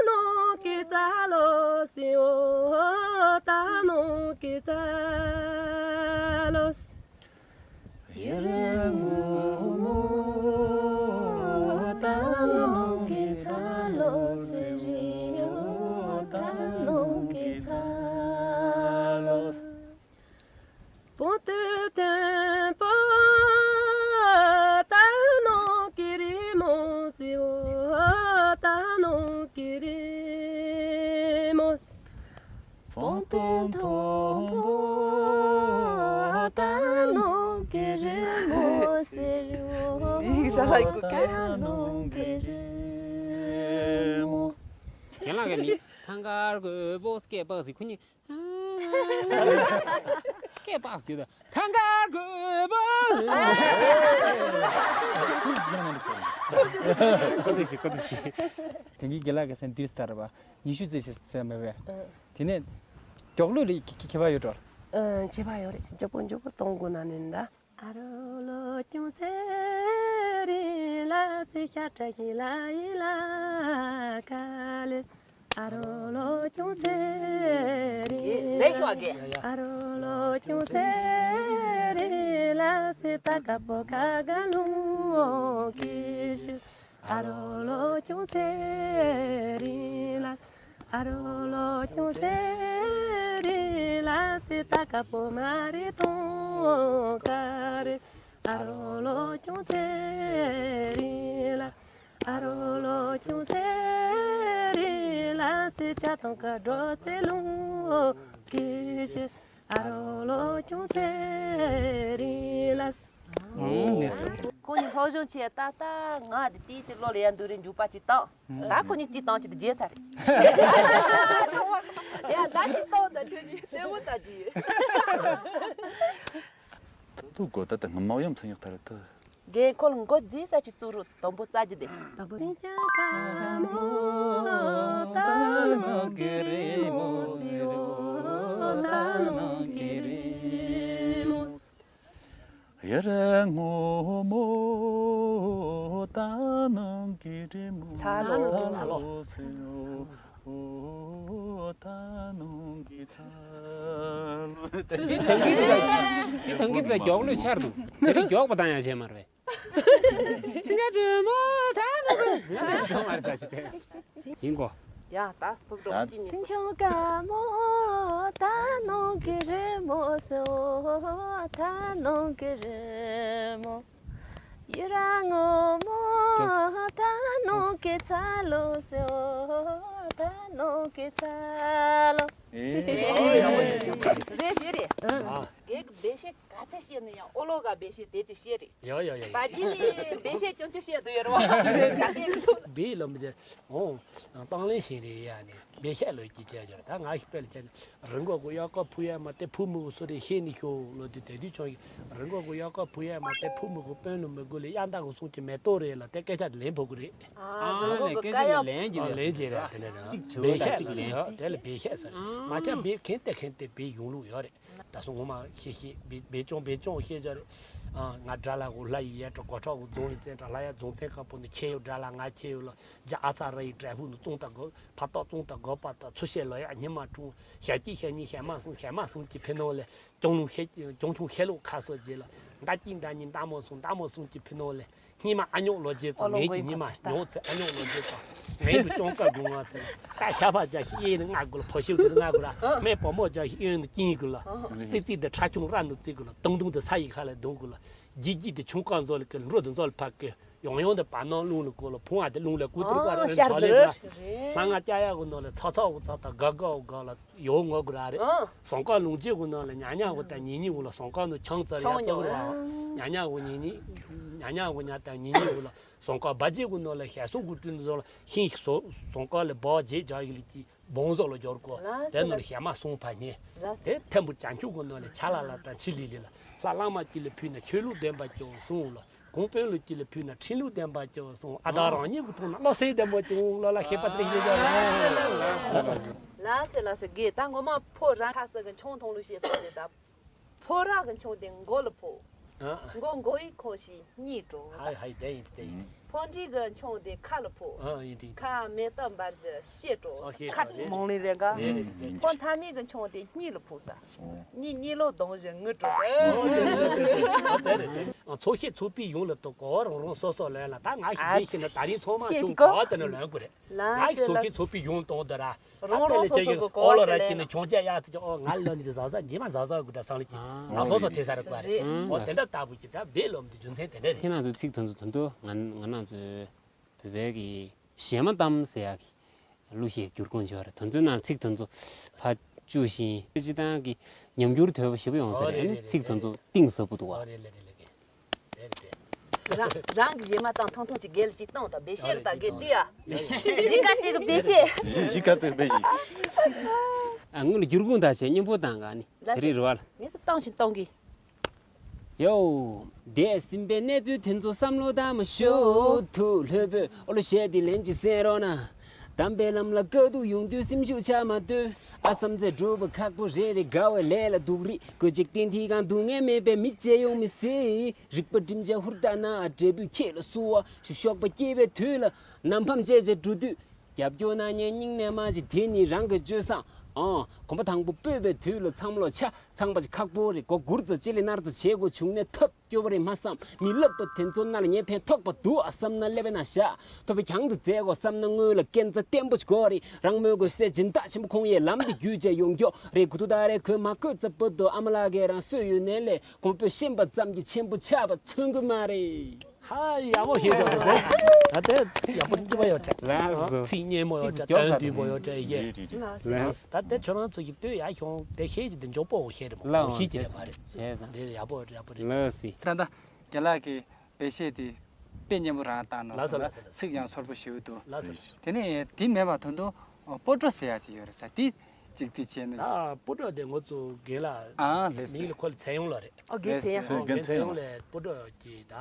ནོ་ཀི་ཙ་ལོ་སི་ཨོ། ད་ནོ་ཀི་ཙ་ལོ་སི། ཡུ་རི་ངུ་མོ། ད་ནོ་ཀི་ཙ་ལོ་སི་རི་ཨོ། ད་ནོ་ཀི་ཙ་ལོ་སི། པོ་ཏི་ཐན་པོ། ད་ནོ་ཀི་རི་མོ་སི་ཨོ། ད་ནོ་ཀི་རི་མོ་སི། པོ་ཏི་མཐོན་པོ། ད་ནོ་ཀི་རི་མོ་སི་རི་ཨོ། ཞིག་ཧྲ་ལ་ཡི་གུ་ཀེ། ད་ནོ་ཀི་རི་མོ། ཁྱེད་རང་གི་ནི་ཐང་གར་གོས་པོ་སྐད་པགས་སི་ཁུ་ཉི། སྐད་པགས་སྐྱོ་ད། ཐང་གར་གོས་པོ། ཁོ་ཚོ་ཞིག་ཁོ་ཚོ་ཞིག་དེང་གི་དགེ་ལགས་ཀྱི་སེམས་འདིར་ལྟར་བ་ཉི་ཤུ་རྩེ་ཞིག་ཟེར་མེད་པས། དེ་ནས་མགྱོགས་ལུས་ལ་ཁྱད་པར་ཡོད་འགྲོ། ཨ། ཁྱད་པར་ཡོད་རེད། མགྱོགས་པོ་མགྱོགས་པོ་གཏོང་དགོས་ན་ནི་འདྲ། ཨ་རོ་ལོ་ཅུང་ཚེ་རིང་ལ། སེ་ཤ་ཏྲ་ཧི་ལ་ཡི་ལ་ཀ་ལེ། ཨ་རོ་ལོ་ཅུང་ཚེ་རིང་ལ། ཨ་རོ་ལོ་ཅུང་ཚེ་རིང་ལ་སེ་ཏ་ཀ་པོ་ཁ་ག་ལུང་ཀི་ཤུ། ཨ་རོ་ལོ་ཅུང་ཚེ་རིང་ལ། ཨ་རོ་ལོ་ཅུང་ཚེ་རིང་ལ་སེ་ཏ་ཀ་པོ་མ་རེ་ཐོང་ཀ་རེ། ཨ་རོ་ལོ་ཅུང་ཚེ་རིང་ལ། ཨ་རོ་ལོ་ཅུང་ཚེ་རིང་ལ་སེ་ཅ་ཐོང་ཀ་འགྲོ་ཚེ་ལུང་ཀི་ཤེ། ཨ་རོ་ལོ་ཅུང་ཚེ་རིང་ལ། ཨང་ནས། ཁོང་གཉིས་སློབ་སྦྱོང་བྱས་ཏག་ཏག་ང་དེ་ཏིའི་ཅིག་བློ་ལ་ཡ་འདུག་རེད། འཇུག་པ་ཅིག་བཏང་། ད་ཁོ་གཉིས་ཅིག་བཏང་ཅིག་ཏུ་བརྗེད་ཚར་རེད། ཡ་ད་ཅིག་བཏང་ད་ཁྱོད་གཉིས་ལྟད་མོ་ལྟ་རྒྱུ་ཡོད། ད་དུ་གོ་ད་ད་ང་མའོ་ཡམ་ཚང་ཡག་ཐར་ད། རྒན་ཁོ་ལ་མགོ་རྫི་ས་ཅིག་བཙུགས་རོགས། དང་པོ་རྩ་རྒྱུ་དེ། དང་པོ་སེང་ལྕམ་དཀར་མོ་ད་ནང་གི་རི་མོ་ཟེར་རོ། ད་ནང་གི་རི་མོ། ཡར་ངོ་མོ་ད་ནང་གི་རི་མོ། ཚ་ལོ་ཚ་ལོ། ཚ་ལོ་ཟེར་རོ། ད་ནང་གི་ཚ་ལོ། དེ་ཐང་གི་དེ་ཐང་གི་དེ་མགྱོགས་ལོས་ཆར་འདུག་དེ་རིང་མགྱོགས་པ་དང་ཡང་བྱས་མ་རེད་པས། སེང་ལྕམ་དཀར་མོ་ད་ནང་གི། ཡིན་གོ། ཡ་ད་ཕུབ་འགྲོ་ཡ། ཅི་ཉིན། སེང་ལྕམ་དཀར་མོ་ད་ནང་གི་རི་མོ་ཟེར་རོ། ད་ནང་གི་རི་མོ། ཡུ་ར་ངོ་མོ་ད་ནང་གི་ཚ་ལོ་ཟེར་རོ། ད་ནང་གི་ཚ་ལོ། ཨེ། རེད་རེད་རེད། ཨ། རྒན་གྱི་འབད་བཤད་ག་ཚད་བཤད་ན་ཡང་ཨོ་ལོ་ག་འབད་བཤད་དེ་ཚེ་བཤད་རེད། ཡ་ཡ་ཡ་ཡ། བ་ཇི་ནི་འབད་བཤད་ཅུང་ཅུང་བཤད་དུ་ཡོད་རེད་བ། ག་དེ་འབད་ལམ་རྒྱལ་ཨོ། དང་ལེན་བཞིན་རེད་ཡ་ནི་འབད་བཤད་ལོས་ཀྱི་བྱས་ཡོད་རེད། ད་ང་ཞིག་དཔེ་ལ་བྱས་ནས་རི་མགོ་གི་གཡག་ཀ་ཕུ་ཡ་མ་དེ་ཕུ་མི་གི་སུ་རེད་ཤེས་ནི་ཤོག་ལོ་དུས་དེ་དུས་ཆུང་ཡིན། རི་མགོ་གི་གཡག་ཀ་ཕུ་ཡ་མ་དེ་ཕུ་མི་གི་དཔོན་ལ་མི་དགོས་ལས་གཡག་མདའ་གི་སོང་གི་མེ་ཏོག་རེད་ལ་དེ་སྐད་ཆ་དེ་ལན་ཕོག་གི་རེད། ཨ་ཨ་ལས་སྐད་ཆ་ལན་གྱི་ཨ་ལན་གྱི་རེད་ཟེར་ནས་རེད། གཅིག་བྲིས་པ་ལ་གཅིག་ལན་དེ་ལ་འབད་བཤད་ཟེར། ཨ་མ་ཆ་འབད་མཁན་དེ་མཁན་དེ་འབད་ཡོང་ལུགས་ཡོད་རེད། ད་སོ་ངོ་མ་ཤེས་ཤེས་འབད་འབད་ཅུང་འབད་ཅུང་ཤེས་ཅོ་རེད། ཨ་ང་དགྲ་ལ་གོ་ལྷ་ཡི་ཡ་གྲོ་གོ་ཁྲག་གོ་རྫོང་ཡི་བཙན་དྲ་ལྷ་ཡ་རྫོང་བཙན་ཁ་པོ་ནི་ཁྱེད་ཡོད་དགྲ་ལ་ང་ཁྱེད་ཡོད་ལ་རྒྱ་ཨ་ཚ་ར་ཡི་དྲ་ཕུག་ནི་ཙོང་ད་གོ་ཕ་ཏོག་ཙོང་ད་གོ་པ་ད་ཚུ་ཤེས་ལོ་ཡ་ཉི་མ་དྲུང་ཞག་གཅིག་ཞག་གཉིས་ཞག་མ་སོང་ཞག་མ་སོང་གི་ཕི་ནང་ལས། གྱོང་ལུང་ཤེས། གྱོང་ཆུང་ཤེས་ལུགས་ཁ་གསོ་རྗེས་ལ། མདའ་གཅིག་མདའ་གཉིས་མདའ་མོ་སོང་མདའ་མོ་སོང་གི་ཕི་ནང་ལས། སྙེ་མ་ཨ་ཉོག་ལོ་རྗེས་ཙང་ངན་གྱི་སྙེ་མ་ཉོག་ཚེ་ཨ་ཉོག་ལོ་རྗེས་ཙང་ངན་དུ་ཅོང་ཀ་དགུ་ང་ཚེ། ད་ཤ་ཕ་རྒྱ་ཤི་གཡས་ནི་ང་དགུ་ལ་ཕོ་ཤིབ་དུ་ང་དགུ་ལ་སྨད་བུ་མོ་རྒྱ་ཤི་གཡོན་དུ་སྐྱིན་དགུ་ལ། ཙི་ཙི་དུ་ཁྲ་ཆུང་ར་ནུ་ཙི་དགུ་ལ་དུང་དུང་དུ་ས་ཡི་ཁ་ལ་དུང་དགུ་ལ། ལྗིད་ལྗིད་དུ་ཆུང་ཀ་མཛོ་ལ་ཀི་འགྲོ་དུ་མཛོ་ལ་ཕ་ཀི། ཡོང་ཡོང་དུ་བར་སྣང་རླུང་ལ་བསྐོར་ལ་ཕུང་བ་དེ་རླུང་ལ་བསྐུར་ཐུབ་པ་རེད། ཤར་ཆ་ལེ་དུ་བ། ལྷ་ང་སྐྱ་ཡག་གི་ནང་ལ་ཚ་ཚ་འུ་ཚ་ད་དགའ་དགའ་འུ་དགའ་ལ་ཡོང་ངོ་དགུ་ར་རེད། ཟོང་ཀ་ལུང་རྗེ་གི་ནང་ལ་ཉ་ཉ་འུ་ད་ཉི་ཉི་འུ་ལ་ཟོང་ཀ་ནུ་ཆང་ཙར་ཡ་ཙོ་ར། ཉ་ཉ་འུ་ཉི་ཉི། ཉ་ཉ་འུ་ཉ་ད་ཉི་ཉི་འུ་ལ་ཟོང་ཀ་བ་རྗེ་གི་ནང་ལ་ཞལ་སོང་གུ་ཏུ་ནུ་ཟོ་ལ་ཤིང་ཟོ་ཟོང་ཀ་ལ་བ་རྗེ་རྒྱ་ཡི་ལི་ཀྱི། བོང་ཟོག་ལ་སྦྱོར་གོ། ལགས་སོ། དེ་ནོར་ཞལ་མ་གསུང་ཕ་ཉེ། ལགས་སོ། དེ་ཐེམ་བུ་བྱང་ཆུབ་ཀྱི་ནོར་ལས་ཆ་ལ་ལ་དང་ཆི་ལི་ལི་ལ། ལྷ་བླ་མ་སྐྱིད་ལ་ཕུལ་ན་ཆོས་ལུགས་ལྡན་པ་སྐྱོ་གསུང་ལ། གོང་དཔོན་ལུ་སྐྱིད་ལ་ཕུལ་ན་ཁྲིམས་ལུགས་ལྡན་པ་སྐྱོ་གསུང་ཨ་དག་རང་ཉིད་ཀྱི་ཐོག་ན་བློ་སེམས་ལྡན་པ་སྐྱོ་ལ་ལ་ཤེས་པ་དེ་ཡིན་ལ། ལགས་སོ་ལགས་སོ། དགེ་ད་ངོ་མ་ཕོ་ར་ཁ་ས་གི་ཆུང་ཐོང་ལུ་ཤེས་ཐོག་དེ་ད། ཕོ་ར་གི་མཆོང་དེ་མགོ་ལ་ཕོ། ཨ། མགོ་མགོ་ཡི་ཁོ་ཞིག་གཉིས་འགྲོ། ཧའི་ཧའི་དེ་ཡིན་དེ་ཡིན། ཕོ་འདྲི་གི་མཆོང་དེ་ཁ་ལ་ཕོ། ཨ་ཡིན་དེ་ཡིན། ཁ་མེ་ཏོག་འབར་ཞིག་ཤེས་འགྲོ། ཨ་ཤེས་ཁ་འགྲོ་མོང་ལི་རེ་འགའ། རེད་རེད་རེད། ཕོ་མཐའ་མེད་གི་མཆོང་དེ་གཉིས་ལ་ཕོ་ས། གཉིས་གཉིས་ལོ་གདོང་ཞིག་ངུ་འགྲོ། ཨ་ཚོགས་ཤེས་ཚོགས་པའི་ཡོང་ལ་ཏོ་གོ་རང་རང་སོ་སོ་ལ་ལ་ད་ང་ཞིག་ཨ་མེད་ཤེས་ན་ད་རིང་ཚང་མ་ཤེས་ཆུང་གོ་དེ་ནི་ལོན་དགོས་རེད། ལགས་ང་ཡི་སོ་སོའི་ཚོགས་པའི་གཞུང་གཏོང་དུ་ར། རང་རང་སོ་སོ་གི་ཨོ་ལོ་ར་ཀྱི་ནི་ཆུང་ཅག་ཡག་ཏུ་ཅག་ཨོ་ང་ལ་ནི་བཟའ་བཟའ་རྗེས་མ་བཟའ་བཟའ་དགོས་འདྲ་སང་ལ་ཀྱི་ང་ལོ་སོ་ཐེ་ས་ར་ཀ་རེད། ཨོ་དེ་འདྲ་ལྟ་བུ་ཀྱི་ད་བེད་ལོམ་དུ་རྒྱུ་མཚན་དེ་འདྲ་རེད། ཁྱེད་རང་ཚོའི་ཚིག་དོན་ཚོ་དོན་དུ་ང་ང་རང་ཚོའི་བོད་པའི་གི་གཞས་མ་གཏམ་ཟེར་ཡག་གི་གླུ་གཞས་བསྒྱུར་ཁུངས་ཆོག་རེད། དོན་ཚོའི་ནང་ཚིག་དོན་ཚོ་ཕ་བཅུ་བཞིན་སྤྱི་བཏང་གི་ཉམས་འགྱུར་དོད་པ་ཞེ་པོ་ཡོང་ས་རེད། ཨ་ནི་ཚིག་དོན་ཚོ་གཏིང་ཟབ་པོ་འདུག་བ། རེད་རེད་རེད་རེད། རང་རང་གི་གཞས་མ་བཏང་ཐུང་ཐུང་ཅིག་རྒྱལ་ཅིག་བཏང་དང་བེ་ཤེར་དང་རྒྱལ་དུས་ཡ། གཞིས་ཀ་རྩེ་གི་བེ་ཤེ། གཞིས་གཞིས་ཀ་རྩེ་གི་བེ་ཤེ། ཨ་དངུལ་ལ་བསྒྱུར་ཁུངས་དང་བྱས་སྙན་པོ་དང་ག་ནི་དེ་རིང་རེ་བ་ལ། ངས་སུ་བཏང་ཞིག་གཏོང་གི། ཡོ། འདས་ཟིན་པའི་གནས་ཚུལ་དེ་ཚོ་བསམ་བློ་བཏང་མ་ཤོག་ཐུགས་ལྷོད་པོས་ཨོ་ལོ་གཞས་འདི་ལན་ཅིག་གསན་རོགས་གནང་། དམ་པའི་ལམ་ལ་དཀའ་སྡུག་ཡོང་དུས་སེམས་ཤུགས་ཆག་མ་སྡོད། ཨ་བསམ་ཚེ་སྒྲུབ་པ་ཁག་པོ་རེད་རེད། དགའ་བའི་ལས་ལ་སྡུག་རིགས་དགོས་འཇིག་རྟེན་དེའི་སྒང་སྡུག་བསྔལ་མེད་པའི་མི་བྱེད་ཡོང་མི་སྲིད། རིག་པ་སྒྲིམ་བྱས་ཧུར་ཐག་ན་འབྲས་བུས་ཁྱེད་ལ་བསུ་བ་ཞུ། གཤོག་པ་སྐྱེས་པའི་དུས་ལ་ནམ་ཕམ་བཅད་བྱས་འགྲོ་དུས། རྒྱབ་སྐྱོར་གནང་མཁན་སྙིང་ནས་མ་བརྗེད། དེ་ནི་རང་གི་སྤྱོད་བཟང་། ཨང་། གོམ་པ་དང་པོ་སྤོས་པའི་དུས་ལ་ཚང་མ་ལོ་ཆ་ཚང་པ་ཞིག་ཁག་པོ་རེད། མགོ་སྒུར་ཙམ་ལྕེ་ལ་རྣར་ཙམ་བྱེད་དགོས་བྱུང་ནས་ཐབས་སྐྱོ་བོ་རེད་མ་བསམ། མི་སློབ་པ་དེ་ཚོ་རྣ་ལ་ཉན་ཕན་ཐོགས་པ་འདུག་ཨ་བསམ་ན་ཀླད་པའི་ནང་བཞག་ཐོབ་པའི་གྱང་དུ་མཛད་དགོས་བསམ་ན་སྔོན་ལ་སྐས་འཛེག་བརྟན་པོ་ཞིག་དགོས་རེད། རང་མོས་གོས་སེ་སྦྱིན་བདག་ཆེན་པོ་ཁོང་ཡས་ལམ་འདི་བརྒྱུད་བྱས་ཡོང་མགྱོགས་རེད། གུ་ཐུག་ད་རེ་གོས་མ་གོས་ཙམ་པོ་དུ་ཨ་མ་ལགས་ཀྱིས་རང་གསོས་ཡོད་ནའི་ལས་གོང་སྤོས་ཤན་པ་ཙམ་གྱིས་ཆེན་པོ་ཆགས་པ་མཚོན་གྱི་མ་རེད། ཧ། ཡག་པོ་ཞིག་འདུག་དེ། ད་དེ་ཡག་པོ་སྐྱིད་པ་ཡོད་དྲ། ལགས་སོ། ཚིག་སྙན་མོ་ཡོད་དྲ། དོན་དུས་པོ་ཡོད་དྲ་ཡེ། ལགས་སོ། ད་དེ་ཁྱོད་རང་ཚོ་གི་ལྟོས་ཡག་ཤོང་དེ་ཤེས་ཀྱི་དེ་མགྱོགས་པོ་ཤེས་རེད་མོ། ལགས་ཤེས་ཀྱི་རེད་མ་རེད། ཤེས་ད། རེད། ཡག་པོ་ཡག་པོ་རེད། ལགས་སོ། ད་ད་རྒན་ལགས་ཀྱིས་དཔེ་བཤད་དེ་དཔེ་སྙན་པོ་རང་བཏང་ནོ། ལགས་སོ། ལགས་སོ། ཚིག་ཡང་སོར་པོ་ཞེ་པོ་འདུག་ལགས་སོ། ལགས་སོ། དེ་ནས་དེ་མེད་པ་ད་དུང་སྤོ་བྲོ་ཟེར་ཡག་ཅིག་ཡོད་རེད་ས། དེ་གཅིག་དེ་བྱས་ན། ད་སྤོ་བྲོ་དེ་ང་ཚོ་རྒན་ལགས། ཨ་ལགས་སོ། མིང་ལ་ཁོ་ལ་ཚེ་ཡོང་ལགས་རེད། ཨོ་རྒན་ཚེ་ཡོང་། ཨོ་རྒན་ཚེ་ཡོང་ལགས་སྤོ་བྲོ་གི་ད་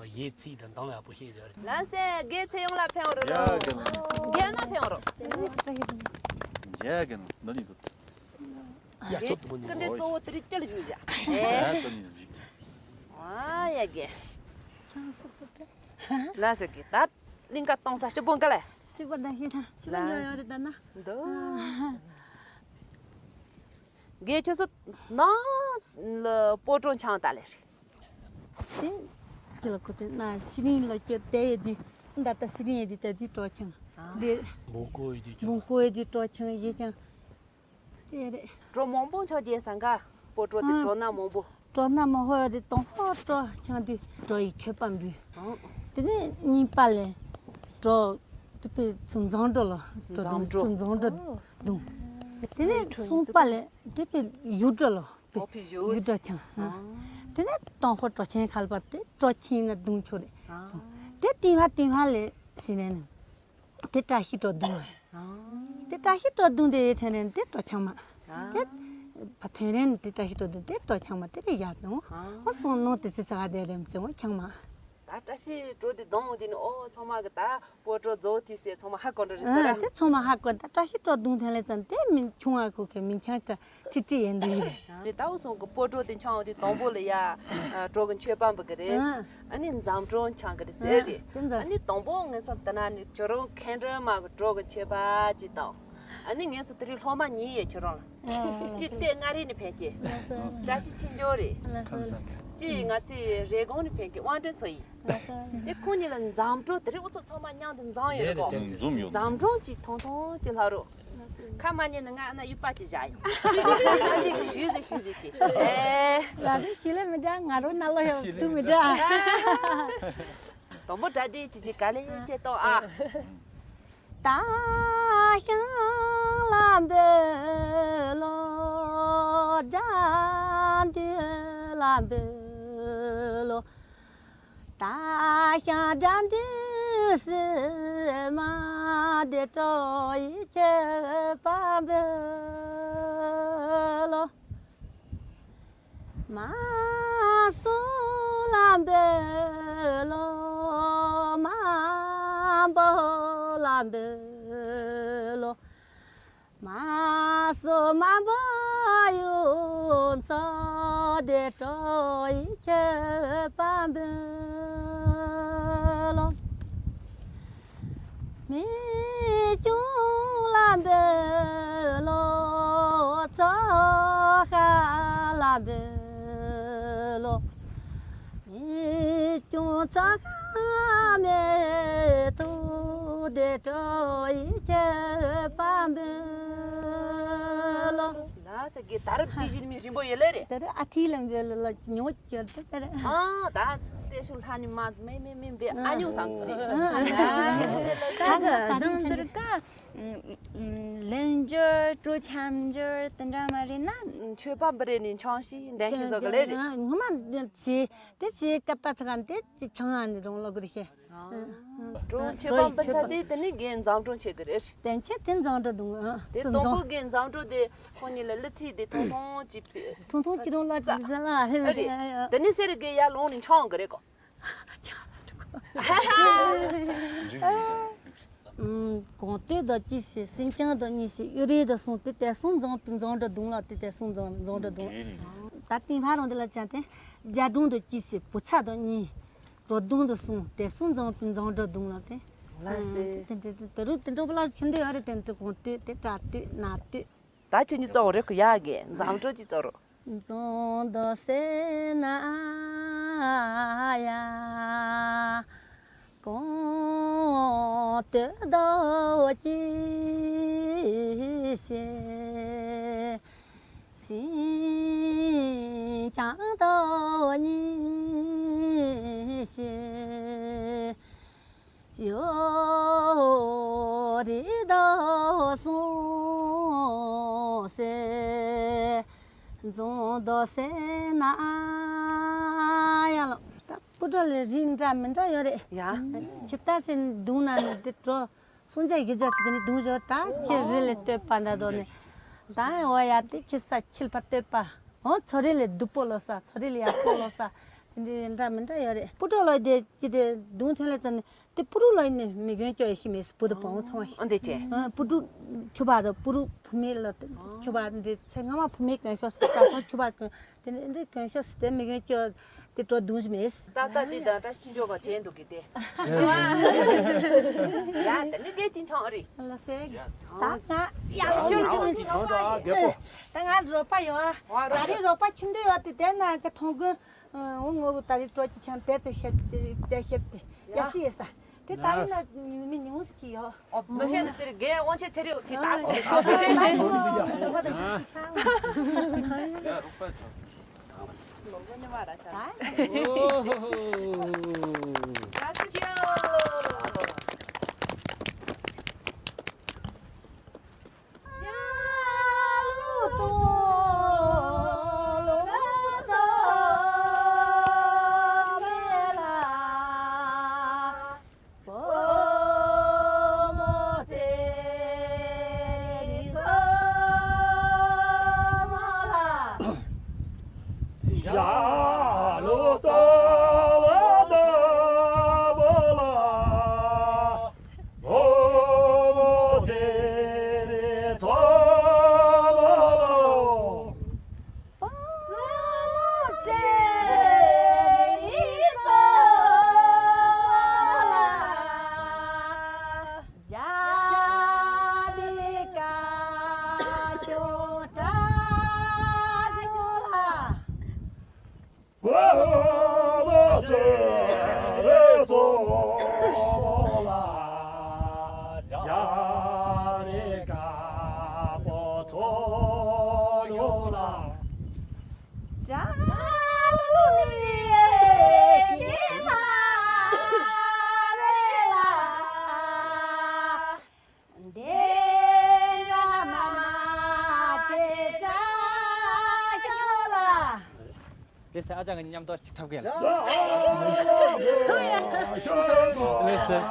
ཡིག་ཚིག་དང་གཏོང་ཡག་པོ་ཤེས་ཡོད་རེད། ལགས་སེ། རྒན་ཚེ་ཡོང་ལགས་ཕན་འོ་རོ་ཡ་རོ། རྒན་ལགས། རྒན་ལགས་ཕན་འོ་རོ། ཡ་རྒན་ལགས་འདི་ནི་འདུག་ཡ་ཡ་ཅོ་ཏུ་ནི་སྐུ་མགྲོན་གཙོ་བོ་དེ་རིང་སྐྱ་ལ་བཞུགས་ཡ། ཨེ། ཡ་ཅོ་ནི་བཞུགས། ཨ་ཡ་རྒན། ལགས་སེ་རྒན། ད་གླིང་ག་གཏོང་ས་སྤྱི་སྤོང་ག་ལ། སྤྱི་སྤོང་ད་ཤེས་ན་སྤྱི་སྤོང་ཡོད་རེད་ད་ན། འདུག་རྒན་ཁྱོད་ཚོ་ནང་ལ་སྤོ་བྲོ་འཆང་ད་ལེ་རེད། དེ་ཅི་ལ་ཁུ་དེ་ན་ཤི་རིང་ལ་ཀྱི་དེ་ཡེ་དི་ད་ལྟ་ཤི་རིང་ཡེ་དི་ད་དི་སྤྲོ་ཁྱང་། དེ་བོང་ཀོ་ཡེ་དི་བོང་ཀོ་ཡེ་དི་སྤྲོ་ཁྱང་ཡེ་ཁྱང་། དེ་རེད། བྲོ་མང་པོ་འཆང་རྒྱས་སང་ག་སྤོ་བྲོ་དེ་ཨ་བྲོ་སྣ་མང་པོ། བྲོ་སྣ་མང་པོ་ཡོད་དེ་དང་པོ་བྲོ་ཁྱང་དི་བྲོ་ཡི་མཆོད་པ་འབུལ། ཨང་། དེ་ནས་གཉིས་པ་ལས་བྲོ་དེ་པའི་ཚུ་འཛོམས་འགྲོ་ལ་བྲོ་འཛོམས་འགྲོ་ཚུ་འཛོམས་འགྲོ་དུང་། དེ་ནས་གསུམ་པ་ལས་དེ་པའི་ཡུལ་འགྲོ་ལ། ཨོ་ཕི་ཞོ། ཡུལ་འགྲོ་ཁྱང་། དེ་ནས་དང་པོ་སྤྲོ་ཆེན་ཁ་ལ་པ་དེ་སྤྲོ་ཆེན་ན་དུང་ཁྱོ་རེད། དེ་ཏིང་ཧ་ཏིང་ཧ་ལས་ཤི་ནས་ནི་དེ་བཀྲ་ཤིས་སྤྲོ་དུང་རེད། དེ་བཀྲ་ཤིས་སྤྲོ་དུང་དེ་ཡེ་ཐེན་རེན་དེ་སྤྲོ་ཆང་མ། དེ་བ་ཐེན་རེན་དེ་བཀྲ་ཤིས་སྤྲོ་དུང་དེ་སྤྲོ་ཆང་མ་དེ་རེ་ཡག་དང་། ཨོ་སོང་ནོ་དེ་ཚེ་ཚ་ག་དེ་རེམ་ཚེ་འོ་ཆང་མ། ད་བཀྲ་ཤིས་སྤྲོ་དེ་དང་འོ་དེ་ནི་ཨོ་ཚང་མ་གི་ད། སྤོ་བྲོ་རྫོགས་དུས་སེ་ཚང་མ་ཧ་གོ་འགྲོ་རེད་ཟེར་ར། དེ་ཚང་མ་ཧ་གོ་ད་བཀྲ་ཤིས་སྤྲོ་དུང་ཐེན་ལེ་ཙམ་དེ་མི་ཆུང་བ་གོ་གི་མི་ཆང་ཀ་ཁྲི་ཁྲི་ཡིན་འདུག་རེད། དེ་ལྟ་བུ་སོང་གི་སྤོ་བྲོ་དེ་འཆང་བ་དེ་དང་པོ་ལ་ཡ་བྲོ་གི་མཆོད་པ་འབུལ་གི་རེད། ཨ་ནི་འཛམ་བྲོ་འཆང་གི་རེད་ཟེར་རེད། ཨ་ནི་དང་པོ་ངས་སོང་དེ་ན་ནི་ཁྱོད་རང་ཁེན་ཌྲ་མ་གི་བྲོ་གི་མཆོད་པ་ཅིག་དང་། ཨ་ནི་ངས་སོང་དེ་རིང་སློབ་མ་ཉིད་ཡས་ཁྱོད་རང་ལ། ཅི་སྟེ་མངའ་རིས་ནས་ཕན་སྐྱེས། བཀྲ་ཤིས་ཆོས་འབྱོར་རེད། ཅི་ང་ཚོའི་རེ་སྒོང་ནས་ཕན་སྐྱེས་དབང་སྒྲོན་མཚོ་ཡིན། དེ་ཁོང་གཉིས་ལ་འཛམ་བྲོ་དེ་རིང་འུ་ཚོ་ཚང་མ་མཉམ་དུ་འཛོམས་ཡོད་རེད་གོ། འཛོམས་ཡོད། འཛམ་བྲོ་ཅིག་ཐུང་ཐུང་ཅིག་ལྷག་རོགས། ཁ་མ་ཉན་ན་ང་ན་ཡུ་པ་ཅིག་བཞག་ཡོང་། ཨ་འདི་གི་ཞུས་ཟེར་ཞུས་ཟེར་ཅིག་ཨེ། ལ་རེ་ཞུས་ལེ་མི་འདྲ་ང་རོ་ན་ལོ་ཡོད་དུ་མི་འདྲ། དང་པོ་གྲ་སྒྲིག་ཅིག་ཅིག་ག་ལེ་ཡིན་ཆེ་ཏོ་ཨ། ད་ཞང་ལ་འབུལ་ལོ། དགྲ་འདུལ་ལ་འབུལ་ལོ། ད་ཞང་དགྲ་འདུལ་སྲིད་མ་དེ་སྤྲོ་ཡི་མཆོད་པ་འབུལ་ལོ། མ་སུ་ལ་འབུལ་ལོ། མ་འབོ་ལ་འབུལ་ལོ། མ་སུ་མ་འབོ་ཡུ་མཚོ་དེ་སྤྲོ་ཡི་མཆོད་པ་འབུལ་ལོ། མི་ཆུང་ལ་འབུལ་ལོ། ཚོ་ཤ་ལ་འབུལ་ལོ། མི་ཆུང་ཚོ་ཤ་མེ་ཏོག་དེ་སྤྲོ་ཡི་མཆོད་པ་འབུལ་ལོ། ལ་ས་གི་ད་རབ་དེ་བཞིན་མི་རིན་པོ་ཡེ་ལེ་རེད། དེ་རུ་ཨ་ཐི་ལ་འབུལ་ལོ་ཉོ་ཅོ་དེ་རེད། ཨ་ད་དེ་ཤུ་ལྷ་ནི་མ་མེ་མེ་མེ་འབེ་ཨ་ཉུ་སང་སུ་རེད། ད་ག་དང་དུར་ཀ་ལན་འབྱོར་སྤྲོ་འཆམ་འབྱོར་དེ་འདྲ་མ་རེད་ན། མཆོད་པ་འབུལ་རེ་ནི་འཆང་ཞིག་འདན་ཤིག་བཟོ་གི་ལེ་རེད། ངོ་མ་བྱེད་དེ་བྱེད་སྐབས་པ་ཚ་ག་དེ་ཅི་ཆང་ཨ་ནི་རོང་ལོ་གི་རེད་ཤེ། སྤྲོ་མཆོད་པ་འབུལ་ཚར་དེ་དེ་ནི་རྒན་འཛམ་གྲོང་ཆེ་གི་རེད། དེ་ཁྱེད་དེ་འཛམ་གྲོང་དུང་ཨ་དེ་དང་པོ་རྒན་འཛམ་གྲོང་དེ་ཁོང་གཉིས་ལ་གླུ་ཚིག་དེ་ཐུང་ཐུང་ཅིག་ཐུང་ཐུང་ཅིག་རོང་ལ་ཅིག་ཟ་ལ་ཧེ་རེད། དེ་ནི་སེ་རི་རྒན་ཡར་ལོང་ནི་འཆང་གི་རེད་གོ། གོང་སྟོད་དང་གཅིག་བྱས། ཤིན་ཅང་དང་གཉིས་བྱས། གཡུ་རལ་དང་གསུམ། དེ་དེ་གསུམ་འཛོམས་པའི་འཛོམས་གྲྭ་བརྡུངས་ལ། དེ་དེ་གསུམ་འཛོམས་འཛོམས་གྲྭ་བརྡུངས། ད་ཏིང་ཕ་རོང་དེ་ལ་ཅན་དེ་རྒྱ་སྒྲུང་དང་གཅིག་བྱས། བུ་ཚ་དང་གཉིས། གྲོ་བརྡུངས་དང་གསུམ། དེ་གསུམ་འཛོམས་པའི་འཛོམས་གྲྭ་བརྡུངས་ལ། དེ་ལ་སེ། དེ་དེ་དེ་དེ་རུ་དེ་འགྲོ་བ་ལ་ཁྱིམ་དུ་ཡོད་རེད། དེ་འདྲ་གོང་སྟོད་དེ་བྲག་སྟོད་ནགས་སྟོད། ད་ཁྱོད་གཉིས་གཙོ་བོ་རེད་ཁོ། ཡག་གི་འཛོམས་གྲྭ་གཅིག་གཙོ་རུ། འཛོམས་དང་ཟེར་ན་ཡ། གོང་སྟོད་དང་གཅིག་བྱས། ཤིན་ཅང་དང་གཉིས་བྱས། གཡུ་རལ་དང་གསུམ་བྱས། འཛོམས་དང་ཟེར་ན་ཡ་ལོ། ད་སྤུ་གྲོ་ལ་རིགས་འདྲ་མི་འདྲ་ཡོད་རེད་ཡ། ཁྱི་ལྟ་ཞིག་བརྡུངས་ན་ནི་དེ་གྲོ་སུམ་བརྒྱ་བཞི་བརྒྱ་ཞིག་དེ་ནི་བརྡུངས་བཞག་ད་ཁྱི་རིལ་ལ་བསྟོད་པ་འདྲ་དོ་ནི། ད་འོ་ཡ་དེ་ཁྱི་ས་འཁྱིལ་པ་བསྟོད་པ། འོ་ཚོ་རིལ་ལ་སྡུག་པོ་ལོ་ས། ཚོ་རིལ་ལ་ཡག་པོ་ལོ་ས། དེ་འདྲའི་འདྲ་མི་འདྲ་ཡོད་རེད། སྤུ་གྲོ་ལོ་དེ་ཅི་དེ་བརྡུངས་ཐོན་ལ་ཙམ་ནི་དེ་སྤུ་རུ་ལོ་ནི་མི་རྒན་སྐྱོ་ཡི་ཤི་མེད་སྤུ་དུ་བོང་ཚོང་བ་ཤི། འདི་ཅི། སྤུ་གྲོ་ཁྱུ་པ་དང་སྤུ་རུ་བུད་མེད་ལ་ཁྱུ་པ་འདི་ཚེ་སྔ་མ་བུད་མེད་གོན་ཤོག་སི་ཀ་སོང་ཁྱུ་པ་གོན། དེ་ནས་འདི་གོན་ཤོག་སི་དེ་མི་རྒན་སྐྱོ་དེ་གྲོ་བརྡུངས་ཤི་མེད། ད་ལྟ་འདི་དང་བཀྲ་ཤིས་ཆོས་འབྱོར་ག་དྲན་འདུག་གི་དེ། ཡ་དེ་ནི་སྐད་ཅིག་ཆང་ཨ་རི། ལ་སེ། ད་ང་ཡ་ལ་ཆོས་ལ་ཆོས་ལ་ཆོས་ད་ང་རོགས་པ་ཡོད་ཨ། ད་རིང་རོགས་པ་ཁྱིམ་དུ་ཡོད་དེ་དེ་ན་ག་ཐོང་གོ། འོ་ངོ་གོ་ད་རིང་གྲོ་ཅི་ཆང་དེ་ཚེ་ཤེབ་དེ་དེ་ཤེབ་དེ་ཡ་ཤི་ཡེ་ས། དེ་ད་རིང་ན་མི་ཉུང་སི་ཀི་ཡོད། ཨོ་མི་ཤེས་ན་དེར་རྒན་དབང་ཆེན་ཚེ་རིང་གིས་ད་སོང་དེ་ཆོག་ཟེར། ད་ཡོད་ཧོ་ད་ཆང་། ལོ་གོ་ཉི་མ་ར་ཆ། ད། ཨོ་ཧོ་ཧོ། ཡ་སི་ཀྱོ། དེ་ཚེ་ཨ་ཅག་གི་མཉམ་དུ་ཅིག་འཁྲབ་གི་ཡིན། ལགས་སེ།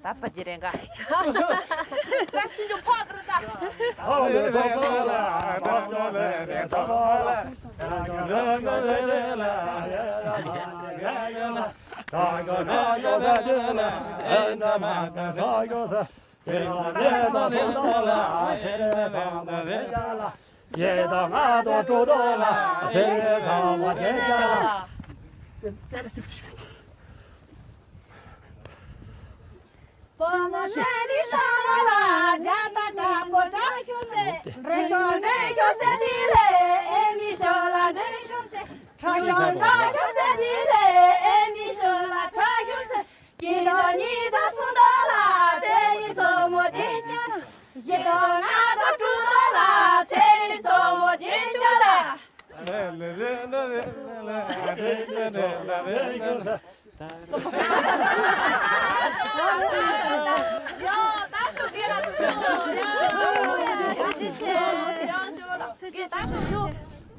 ད་པ་ཇི་རེད་ག་ད་ཕྱིན་ཆུ་ཕོག་ཏུ་རུ་ད།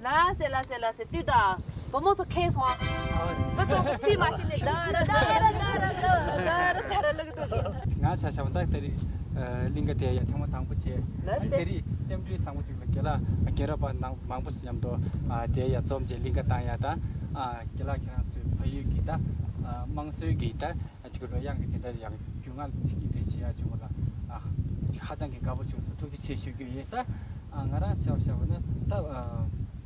ལ་སེ་ལ་སེ་ལ་སེ་དུས་དང་བུ་མོ་ཚོ་ཁེལ་སོང་། བུ་ཚོ་གི་ཚིག་མ་ཤེས་ནས་ད་ར་ད་ར་ད་ར་ད་ར་ད་ར་ལག་ཏུ་གི་ང་ཆ་ཤ་བ་ད་དེ་རིང་གླིང་ག་དེ་ཡ་ཐེངས་མ་དང་པོ་བྱས། ལ་སེ་དེ་རིང་ལྟེམ་འགྲུལ་བཟང་པོ་ཅིག་ལ་དགེ་ལགས་རྒན་རབས་པ་ནང་མང་པོ་ཞིག་མཉམ་དུ་དེ་ཡ་འཛོམས་བྱས་གླིང་ག་བཏང་ཡ་ད་དགེ་ལགས་ཁྱེད་རང་ཚོའི་ཕ་ཡུལ་གི་ད་དམངས་སྲོལ་གི་ད། ཅིག་རོལ་དབྱངས་ཀྱི་དེ་འདྲ་ཡང་རྒྱུས་མངའ་ཅིག་འདྲ་བྱེད་ཡ་བྱུང་བ་ལ་ཨ་ཅིག་ཧ་ཅང་གི་དགའ་པོ་བྱུང་སོང་། ཐུགས་རྗེ་ཆེ་ཞུ་རྒྱུ་ཡིན། ད་ང་རང་ཆ་བཞག་པ་ན་ད་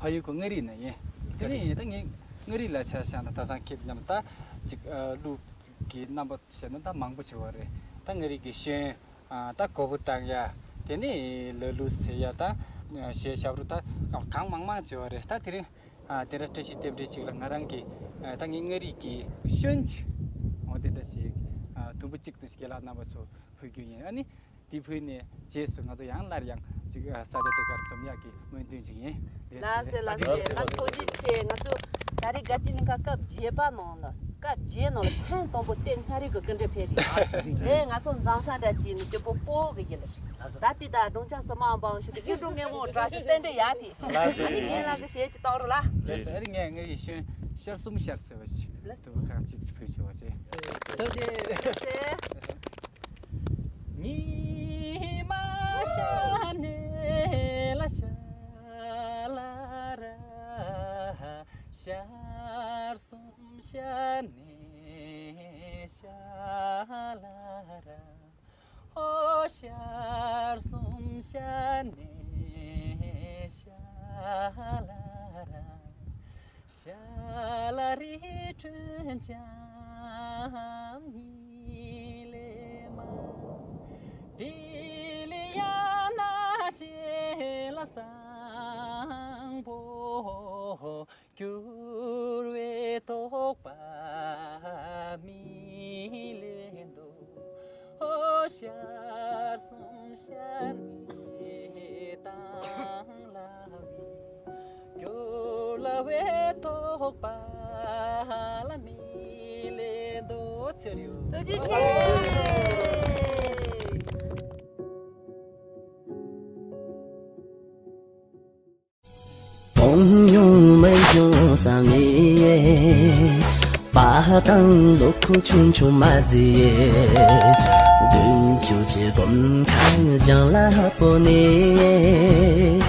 ཕ་ཡུལ་གོ་མངའ་རིས་ན་ཡིན། དེ་ནས་ཡིན་ད་ངས་མངའ་རིས་ལ་ཆ་བཞག་ན་ད་སང་ཁེབས་ཉམས་ད་ཅིག་གླུ་གི་རྣམ་པ་བཤད་ན་ད་མང་པོ་བྱུང་བ་རེད། ད་མངའ་རིས་ཀྱི་ཤན་ད་གོ་བོ་བཏང་ཡ་དེ་ནས་ལ་གླུ་ཟེར་ཡ་ད་གཞས་ཞབས་བྲོ་ད་གང་མང་མང་བྱུང་བ་རེད། ད་དེ་རིང་ཨ་དེ་འདྲ་བཀྲ་ཤིས་རྟེན་འབྲེལ་ཅིག་ལ་ང་རང་གི་ཨ་ད་ངའི་མངའ་རིས་ཀྱི་ཤན་ཅིག་འོ་དེ་འདྲ་ཞིག་ཨ་དུམ་བུ་གཅིག་ཙམ་ཞིག་རྒན་ལགས་རྣམ་པ་ཚོ་ཕུལ་རྒྱུ་ཡིན། ཨ་ནི་དེ་ཕུལ་ནས་རྗེས་སུ་ང་ཚོ་ཡང་སླར་ཡང་ཅིག་ཨ་ས་ཆ་དེ་གར་འཛོམས་ཡག་གི་སྨོན་འདུན་ཅིག་ཡིན། ལགས་སེ་ལགས་སེ་ལགས་ཐུགས་རྗེ་ཆེ། ང་ཚོ་ད་རེས་དགའ་སྤྲོའི་གླིང་ག་སྐབས་བརྒྱད་པ་ནང་ལ་སྐབས་བརྒྱད་ནང་ལ་ཐེངས་དང་པོ་དེ་མངའ་རིས་ཀྱི་སྐུ་མགྲོན་ཕེབས་རེད། དེ་ང་ཚོ་འཛོམས་ས་འདྲ་ཅིག་ནི་སྐྱིད་པོ་སྤོ་གི་ཡིན་ལ། ད་ལྟའི་ད་སྒྲུང་ཆ་སི་མ་འབའ་ཞུ་དེ་གཡུ་སྒྲོན་སྔོན་མོ་འདྲ་ཞུ་ཏན་ཏན་ཡ་དེ། ལགས་སོ། ཨ་ནི་ངས་ལ་གི་ཞེས་ཅི་བཏང་རུ་ལ། ལགས་སོ། ཨ་ནི་ངས་ངའི་ཤོན་ཤར་གསུམ་ཤར་ཟེར་བ་ཞིག་ལགས་སོ། དུ་བ་ཁག་ཅིག་ཅིག་ཕུལ་ཆོག་པ་བྱས། ཐུགས་རྗེ་ཆེ། ཉི་མ་ཤར་ནས་ལ་ཤར་ལ་ར། ཤར་གསུམ་ཤར་ནས་ཤར་ལ་ར། ཨོ་ཤར་གསུམ་ཤར་ནས་ཤར་ལ་ར། ཤར་ལ་རི་ཁྲོད་འཇམ་ཉི་ལས་མ། དེ་ལས་ཡང་ན་ཞལ་བཟང་པོ། འགྱུར་བའི་དོགས་པ་མི་ལེན་དོ། ཨོ་ཤར་གསུམ་ཤར་ནས་དྭངས་ལ་བའི། འགྱུར་སླ་བའི་དོགས་པ་ལ་མི་ལེན་དོ། ཆེ་རེད། ཐུགས་རྗེ་ཆེ། གོང་ཡོང་མི་ཡོང་ས་མེད། པ་དང་ལོ་ཁོ་ཆུང་ཆུང་མ་ཟིག་དགུན་ཆུ་ཆུ་སྒོམ་ཁང་ལྗང་ལ་པོ་ནས།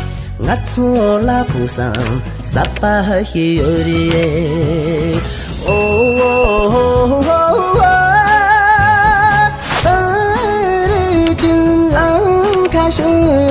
ང་ཚོ་ལ་ཕུགས་བསམ་ཟབ་པ་ཞིག་ཡོད་རེད། ཨོ། ཨ་རི་ཅིན་ཨང་ཁ་ཤོ།